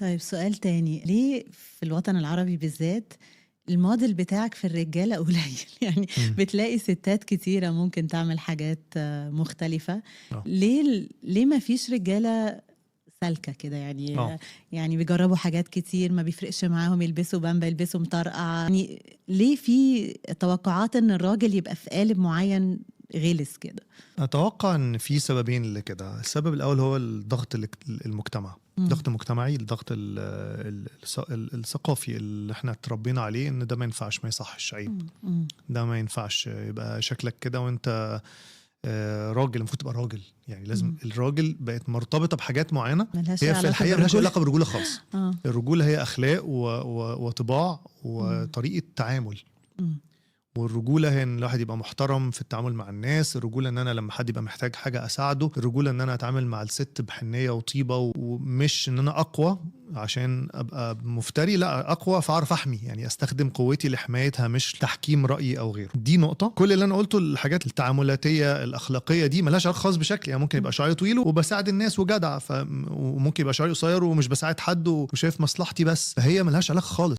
طيب سؤال تاني، ليه في الوطن العربي بالذات الموديل بتاعك في الرجالة قليل؟ يعني بتلاقي ستات كتيرة ممكن تعمل حاجات مختلفة. ليه ما فيش رجالة سالكة كده يعني؟ يعني بيجربوا حاجات كتير، ما بيفرقش معاهم يلبسوا بامبا يلبسوا مطرقعة. يعني ليه في توقعات ان الراجل يبقى في قالب معين غلس كده؟ اتوقع ان في سببين لكده. السبب الاول هو الضغط المجتمع، الضغط المجتمعي، الضغط الثقافي اللي احنا اتربينا عليه، ان ده ما ينفعش، ما يصحش، عيب، ده ما ينفعش يبقى شكلك كده وانت راجل، المفروض تبقى راجل. يعني لازم الراجل بقت مرتبطة بحاجات معينة ملهاش هي في علاقة الحقيقة ملهاش بالرجولة. علاقة بالرجوله خالص. الرجولة هي اخلاق وطباع وطريقه تعامل. والرجوله هي ان الواحد يبقى محترم في التعامل مع الناس، الرجولة ان انا لما حد يبقى محتاج حاجة اساعده، الرجولة ان انا اتعامل مع الست بحنيه وطيبة، ومش ان انا اقوى عشان ابقى مفتري، لا اقوى فاعرف احمي، يعني استخدم قوتي لحمايتها مش تحكيم رايي او غيره. دي نقطة. كل اللي انا قلته الحاجات التعاملاتيه الاخلاقية دي ملهاش علاقة خالص بشكل، يعني ممكن يبقى شعري طويل وبساعد الناس وجدع، وممكن يبقى شعري قصير ومش بساعد حد وشايف مصلحتي بس، فهي ملهاش علاقة خالص.